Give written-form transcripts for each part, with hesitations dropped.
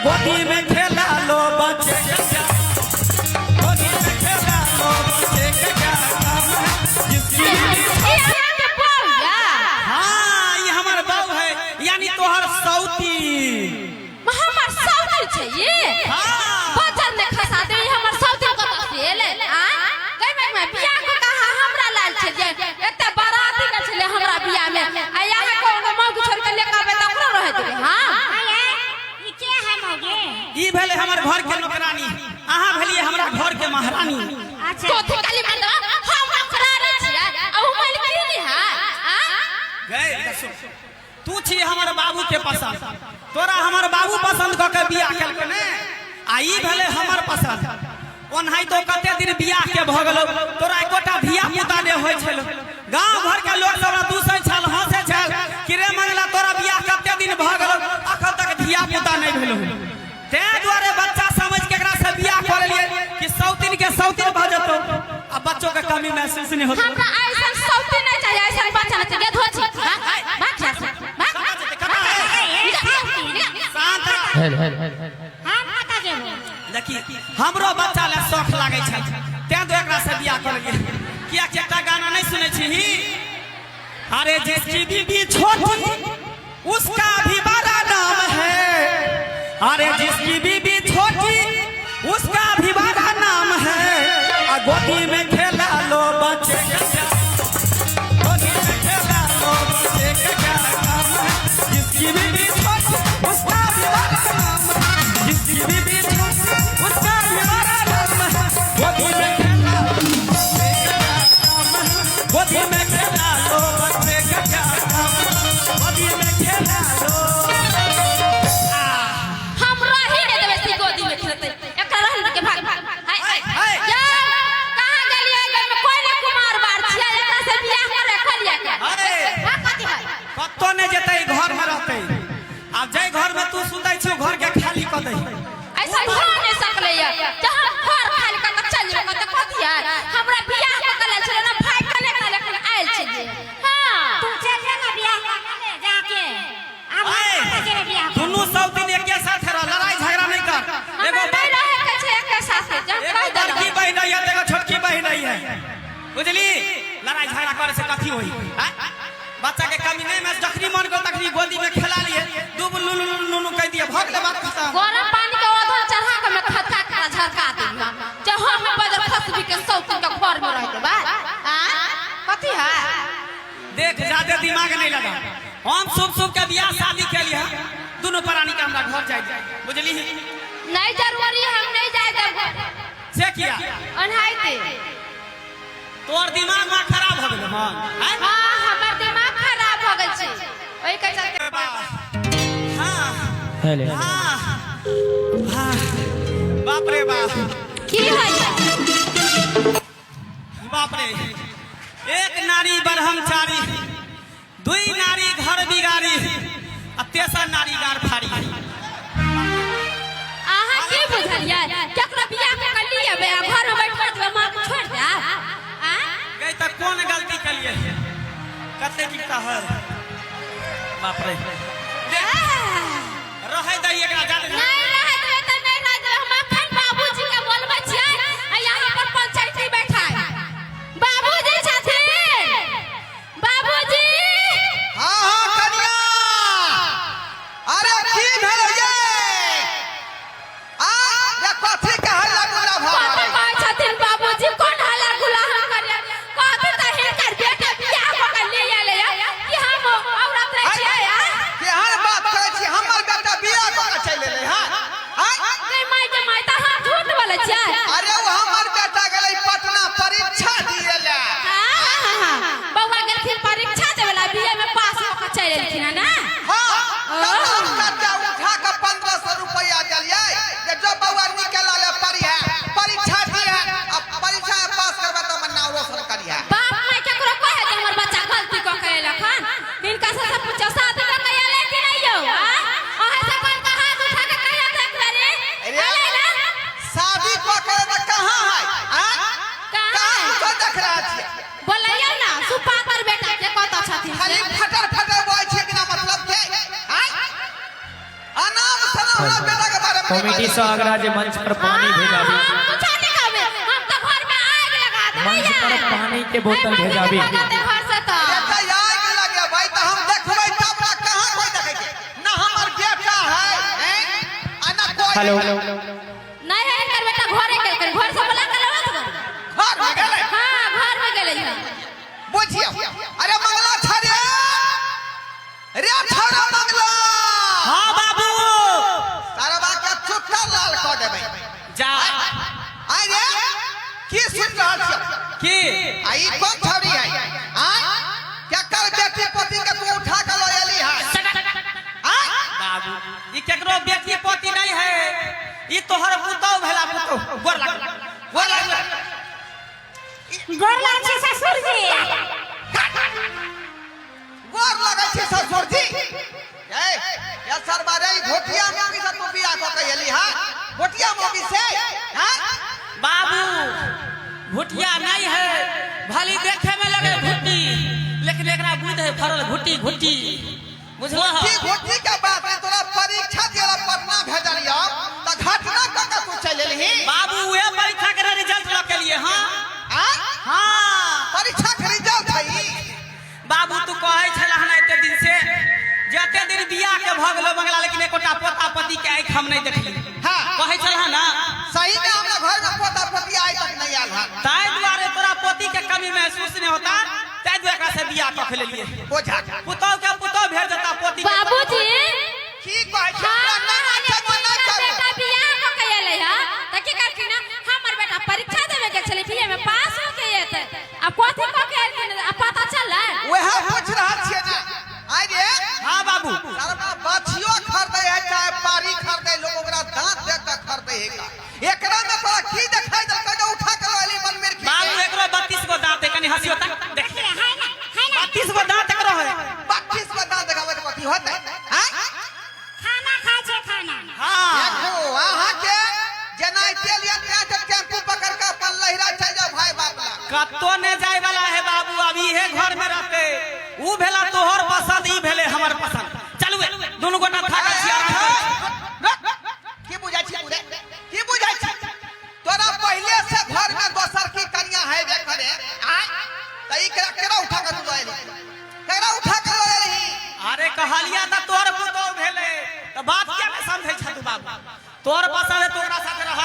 गोदी में खेला लो बच्चे का क्या, गोदी में खेला लो बच्चे का क्या काम है, जिसकी बीवी। ई अहाँके बहू या? हाँ, ये हमार बहू है, यानी तोहर सौती। हमर सौतिन छै ये? हाँ। बजर ने खसा दे, ई हमर सौतिन कतऽ से एलै? आ गै माय माय, बियाह कऽ कऽ अहाँ हमरा लायल छलियै, एते बाराती गेल छलै हमरा बियाह में, आ यहाँ कोनो मौगी छोड़ि कऽ लेके अबै तऽ ओकरो रहै देबै? हाँ। ई के है मौगी? ई भेलै हमर घर के नौकरानी, अहाँ भेलियै हमरा घर के महारानी। अच्छा। कथी काली मर्दवा, हम नौकरानी छियै आ उ मालकिनी है? आ गए सुन, तू छी हमर बाबू के पसंद, तोरा हमर बाबू पसंद कऽ के बियाह केलकै ने, आ ई भेलै हमर पसंद। ओनाहितो कते दिन बियाह के भऽ गेलौ, तोरा एकोटा धिया पुता नहि होइ छलौ। गाँव घर के लोक सब दूसै छल, हंसै छल कि रे मंगला, तोरा बियाह कते दिन भऽ गेलौ, अखन तक धिया पुता नहि भेलौ। ताहि दुआरे बच्चा समझ के एकरा से बियाह कऽ लेलियै कि सौतिन के सौतिन भऽ जेतौ आ बच्चो के कमी महसूस नहि होतौ। हमरा ऐसन सौती नहीं चाहिए, ऐसन बच्चा नहीं चाहिए। धो छी, भाग भाग यहाँ से, भाग। कतऽ जेतै, कतऽ? शांत रह। हम कतऽ जेबो? देखी, हमरो बच्चा लए शौख लागै छै, तें तो एकरा से बियाह कऽ लेलियै। कियाकि एकटा गाना नहि सुनै छी? अरे जिसकी बीबी छोटी उसका भी बड़ा नाम है, अरे जिसकी बीबी छोटी उसका भी बड़ा नाम है, आ गोदी में खेला लो बच्चे का क्या, गोदी में खेला लो बच्चे का क्या काम है, जिसकी बीबी छोटी उसका भी बड़ा नाम है, जिसकी बीबी छोटी उसका भी बड़ा नाम है, गोदी में खेला लो बच्चे का क्या काम है, गोदी में खेला लो बच्चे का क्या काम है, गोदी में खेला लो। हम रही नहीं देबै से गोदी में खेलतै, एकरा रहल के भाग भाग। हाय हाय, हाय। जा, कहाँ गेलियै? घर में कोई नहीं कुमार बार छियै, एकरा से बियाह करे खोलिया के। अरे। भाग, कथी है? कतौ नहि जेतै, घर में रहतै। आब जाहि घर में तू सुतै छी, घर के खाली कऽ दही। ऐसा हो नहीं सकले या, जहाँ घर खाली कर के चल जेबै तऽ कथी है? हमरा बियाह कऽ के लेल छलै ना, भाग के लेके लेके आयल छलियै। हाँ। तू चल जा ना बियाह कऽ ले जाके। आब हम आए। कतऽ जेबै बियाह कऽ? दुनू सौतीन एके साथ रह, लड़ाई झगड़ा नहि कर। हमरा एगो नहीं रहे के छै एके साथे, जब एगो कहि बड़की देलहुँ। बहिन रही है, एगो छोटकी बहिन रही है, बुझली? लड़ाई झगड़ा करे से कथी होई? आँय? बच्चा के कमी नहीं, मैं जखनी मन कर तखनी गोदी में खेला लिए, दू लू लू लू लू कह दिए, भग ले, बात खत्म। गरम पानी के ओधन चढ़ा के मैं खत्ता के झरका देब, जे हम बजर खसबी के सौतीन के घर में रह देबै। आ कथी है? देख, ज्यादा दिमाग नहीं लगा। हम शुभ शुभ के बियाह शादी के लिए दोनों प्राणी के हमरा घर जाए, बुझली? नहीं जरूरी, हम नहीं जाए देब। से किया? ओनाहिते। तोर दिमाग में खराब हो गेल हन, आँय? हाँ, हमर दिमाग खराब हो गेल छै, ओहि के चलते। हाँ हाँ हाँ, बाप रे बाप। की है? बाप रे, एक नारी ब्रह्मचारी, दुई नारी घर बिगाड़ी आ तेसर नारी गार फाड़ी। अहाँ की बुझलियै? केकरो बियाह कऽ के लिअबै आ घर में बैठा देबै, माँ के छोड़ि देब? आ गई तऽ कोन गलती केलिए? कते टिकता है, बाप रे। देख, रहै दही एकरा जादे। नहीं रहै देबै तऽ नहीं रहै देबै। हम अखन बाबूजी के बोलबै छियै आ यहाँ पर पंचायती बैठाय। बाबूजी छथिन? बाबूजी। हाँ हाँ कनिया, अरे की भेल ये? आ रे, कथी के हल्ला गुल्ला भऽ कथी रहल है? कहै छथिन बाबूजी? कोन हल्ला गुल्ला हम करियै? कहती तऽ हिनकर बेटा बियाह कऽ के ले एलै कि हम औरत नहि छियै? आ केहन बात करै छी? हमर बेटा बियाह कऽ के चलि एलै हँ? आँय? गै माय के माय, तऽ अहाँ झूठ बोलै छियै। अरे, ओ हमर बेटा गेलै पटना परीक्षा दिए लए। हाँ, बौआ गेलखिन परीक्षा देवे ला, बीए में पास कऽ के चलि एलखिन हँ ने? हाँ, तब हम कर्जा उठा कऽ 1500 रुपैआ देलियै जे जो बौआ निकल ले पढ़िहे, परीक्षा दिहे आ परीक्षा में पास करबे तऽ हमर नाम रोशन करिहे। बाप माय केकरो कहे जे हमर बच्चा गलती कऽ के एलक हन? हिनका से सब पूछो, शादी कऽ के एलै कि नहि यौ? आ अहाँ सब कन हाथ उठा के कहियो तऽ एक बेरी। अरे। एलै ने? शादी कऽ के एलै तऽ कहाँ है? आँय? कहाँ कहाँ है? कुछो देख रहल छियै? बोलैयौ ने सुपातर बेटा के, कतऽ छथिन खाली से? फटर फटर बोलै छियै बिना मतलब के। आँय? अनाम शनाम हमरा बेटा के बारे में। कमेटी से आग्रह जे मंच पर पानी भेजाबी। हम कुछ नहीं कहबे, हम तो घर में आग लगा देबै। मंच पर पानी के बोतल भेजाबी। घर से तो एतऽ आगि लगेबै तऽ हम देखबै तब ना। कहाँ कोइ देखै छै ना, हमर बेटा है हैं? आ ना कोइ। हेलो। नहीं है, एकर बेटा घरे गेल, घर से बोला के लाओ तो। घर में गेलै? हां, घर में गेलै हन। बुझियौ। अरे मंगला छरे रे, छौड़ा मंगला। हाँ बाबू। सरवा के चुट्टा लाल कऽ देबै। जा। आइ रे, की सुनि रहल छियौ? की? आ ई कोन छौड़ी है? आय, केकर बेटी पोती के तू उठा के लऽ एली है? आय। बाबू, ई केकरो बेटी पोती नहीं है, ई तोहर पुतौ भेला, पुतौ। गोर लाग, गोर लाग। गोर लागै छी ससुर जी। गोर लगै छै ससुर जी। ए या सरवा रे, ई घोटिया मौगी से तू बियाह कऽ के एली है? घोटिया मौगी से? हैं? बाबू, भुटिया नहीं है, भली देखे में लगे भुट्टी, लेकिन एकरा बुझ है फरल घुटी घुटी, बुझलो? की घोटी के बात नहीं, तोरा परीक्षा दिया पटना भेजलियौ तऽ घटना कऽ के तू चलि एलही। बाबू, उहे परीक्षा के रिजल्ट लऽ के लिए। हाँ। आय? हाँ। परीक्षा के रिजल्ट है ई? बाबू, तू कहै छला हन एते दिन से, जते दिन बियाह के भऽ गेलो मंगला, लेकिन एकोटा पोता पोती के आँखि हम नहीं देखली। कहै छला ना? सही में हमरा घर में पोता पोती आइ तक नहीं आयल हन। ताहि दुआरे तोरा पोती के कमी महसूस नहीं होता, ताहि दुआरे एकरा से बियाह कऽ के लेलिए। बोझा। पुतौ के पुतौ भेट जेता, पोती के बाबूजी। की कहै छै? हाँ, हमरा नहि अरे अच्छा तऽ नहि हुनकर करू। बेटा बियाह कऽ के एलै हँ तऽ की करथिन? हमर बेटा परीक्षा देवे के छलै, बीए में पास हो के एतै, आ कथी कऽ के एलखिन आ पता चललै? वएह पूछ रहल छियै ने। आइ रे। हाँ बाबू। सरवा बाछियो खरीदै है चाहे पारी खरीदै, लोग ओकरा दांत देख के खरीदै है का। एकरा में तोरा की देखाई देलकै जे उठा के लऽ एली बनमेर की? बाबू, एकरो 32 गो दांत है, कनी हंसियो तक देख। है ना, है ना? 32 गो दांत एकरो है। 32 गो दांत देखाबै तऽ कथी होतै? आँय? खाना खाइ छै, खाना। हाँ। देखू, अहाँके जेनाहिते लिअ तेनाहिते टेम्पू पकड़ के अपन लहिरा चलि जाउ भाय बाप लग। कत्तो ने जाय वाला है बाबू, अभी हे घर में रहते। ऊ भेला तोहर पसंद, ई भेले हमर पसंद। चलू, दुनू गोटा थाकल छी, आराम कर। की बुझाइ छी पूरे? की बुझाइ छी? तोरा पहिले से घर में दोसर की कन्या हेबे करे, आय, तऽ ई केकरा केकरा उठा के तू लऽ एलही? केकरा उठा के लऽ एलही? अरे कहलिया तऽ तोहर पुतोह भेले, तऽ बात किया नहीं समझै छ तू? बाबू, तोहर पसंद है, तोरा साथे रह,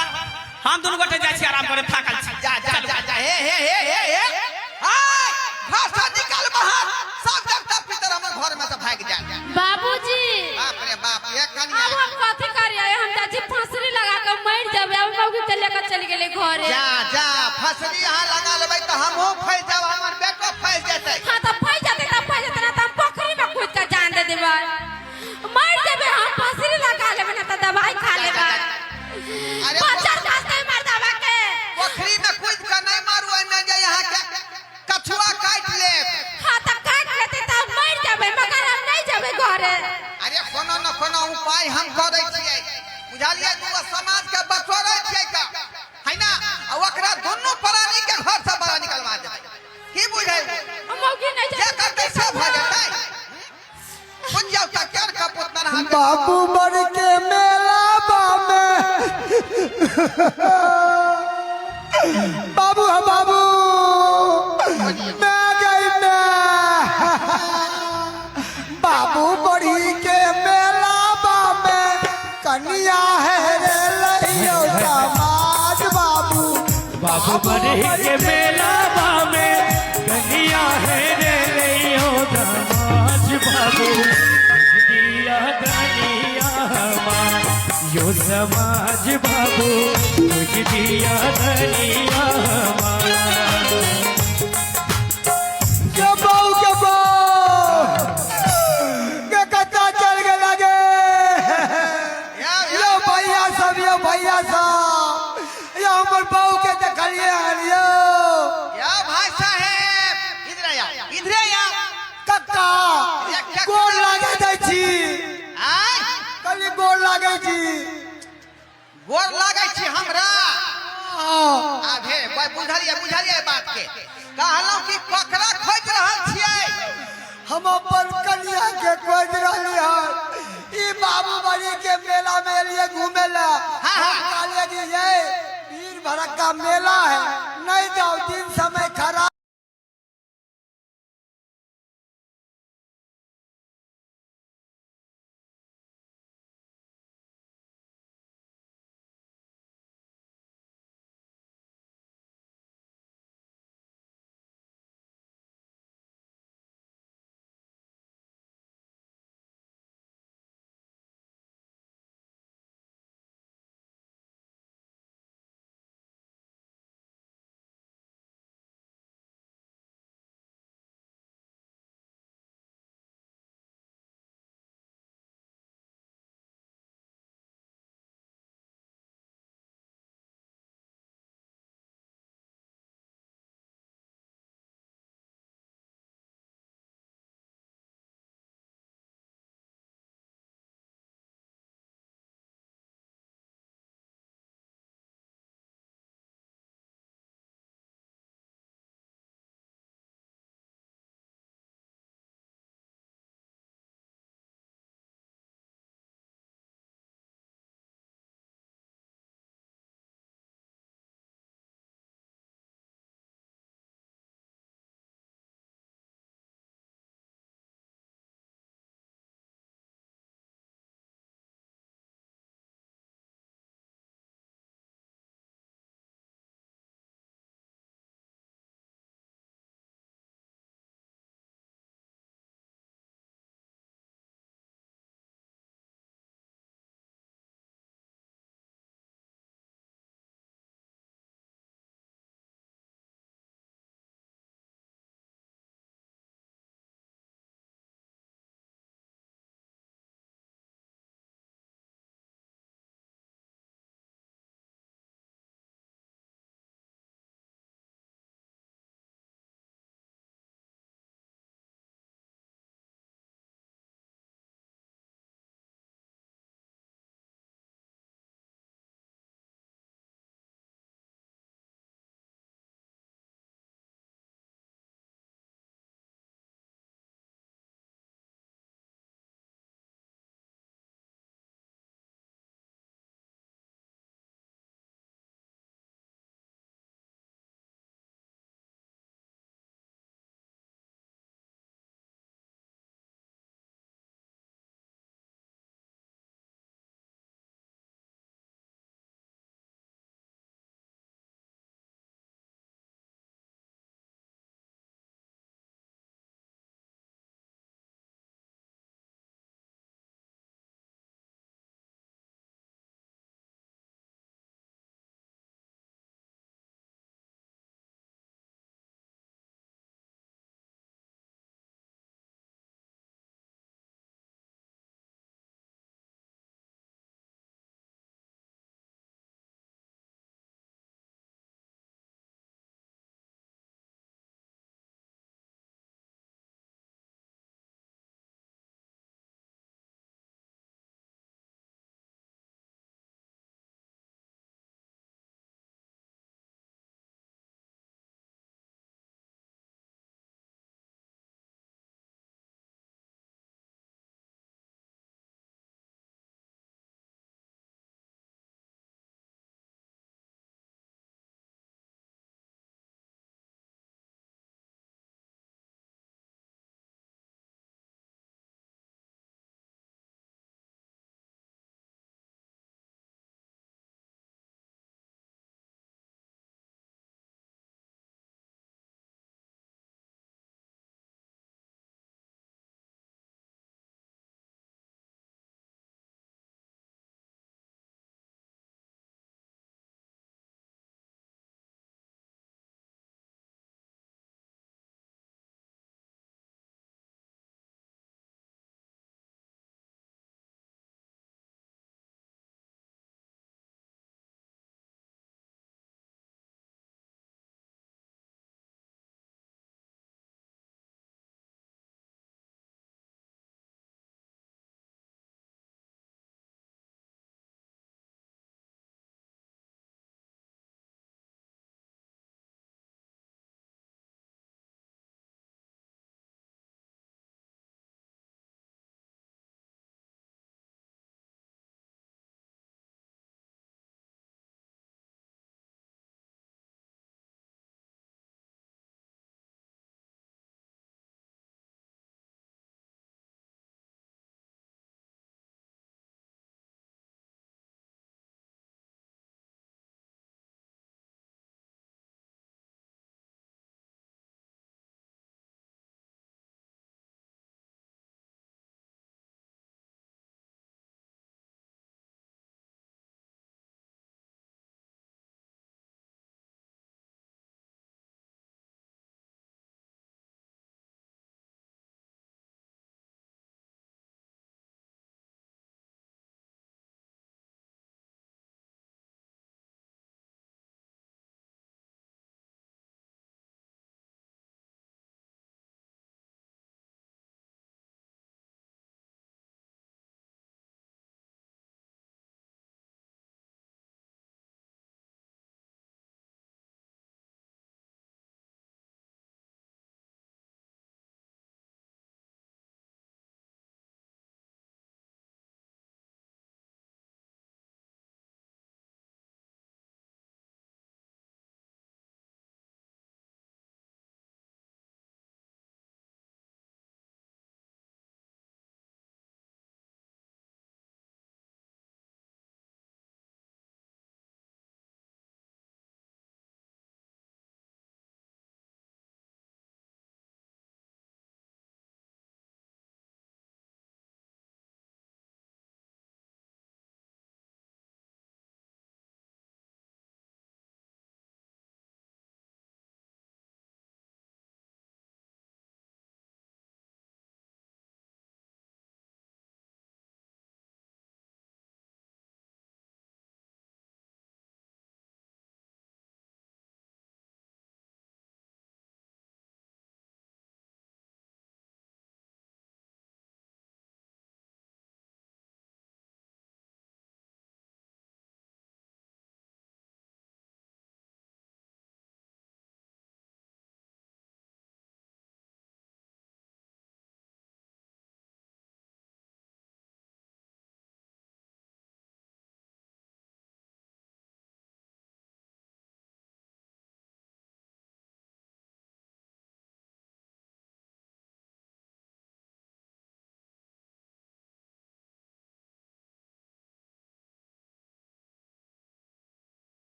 हम दुनू गोटे जाइ छी आराम करे, थाकल छी। जा जा जा जा। हे हे हे हे हे, आय, घर से निकल बाहर। सब देवता पितर हमर घर में से भागि जाए। बाबूजी। बाप रे बाप, ये कन्या। अब हम कथी करियै? हम चाची फांसरी लगा के मर जेबै। अब मौगी के लेकर चलि गेलै घरे। जा जा, फसली यहाँ लगा लेबै तऽ हमहूँ फंसि जाब, हमर बेटो फंसि जेतै। हाँ, तऽ फंसि जेतै तऽ फंसि जेतै, ना तऽ हम पोखरी में कूद के जान दे देबै, मर जेबै हम। फांसरी लगा लेबै ना तऽ दवाई खा लेबै। अरे मच्छर खासतै मर्दाबा के। पोखरी में कूद के नहीं मारू, एहिमे जे यहाँ के कछुआ काटि लेत। हाँ, तऽ काटि लेतै तऽ हम मर जेबै, मगर हम नहीं जेबै घरे। अरे, कोनो न कोनो उपाय हम करै छियै, बुझलियै? दूगो समाज के बटोरै छियै का है ना, आ ओकरा दुनू प्राणी के घर से बाहर निकलवा देबै। की बुझै? मौगी नहीं जे जेतै। करतै से भऽ जेतै। बुझ जाउ तऽ केर कपूत नरहा। बाबू बड़ के मेला में बाबू, हाँ बाबू, मैं गई मैं। बाबू बड़ी के मेला में कन्या है रे लइयो समाज बाबू। बाबू बड़ी के मेला में कन्या है रे लियो समाज बाबू, दिया धनिया हमार यो समाज बाबू, तुझ दिया धनिया हमार। के बाबू, के बाबू के कत्ता चल गए लगे। यो भैया सब, यो भैया सब, यो हमर बहू के देखलिए हन यो? या भाई साहेब, इधर आओ, इधर आओ। कक्का, गोर लागे दै छी। आय? कहली गोर लागे छी। गोर लागै छी हमरा? हाँ। आभे बुझलियै, बुझलियै बात के। कहलहुँ कि ककरा खोजि रहल छियै? हम अपन कन्या के खोज रहली हन। ई बाबू बड़ी के मेला में एलिए घूमे ला। हम कहलिए कि ये भीड़ भड़क्का मेला है, नहीं जाओ, दिन समय खराब।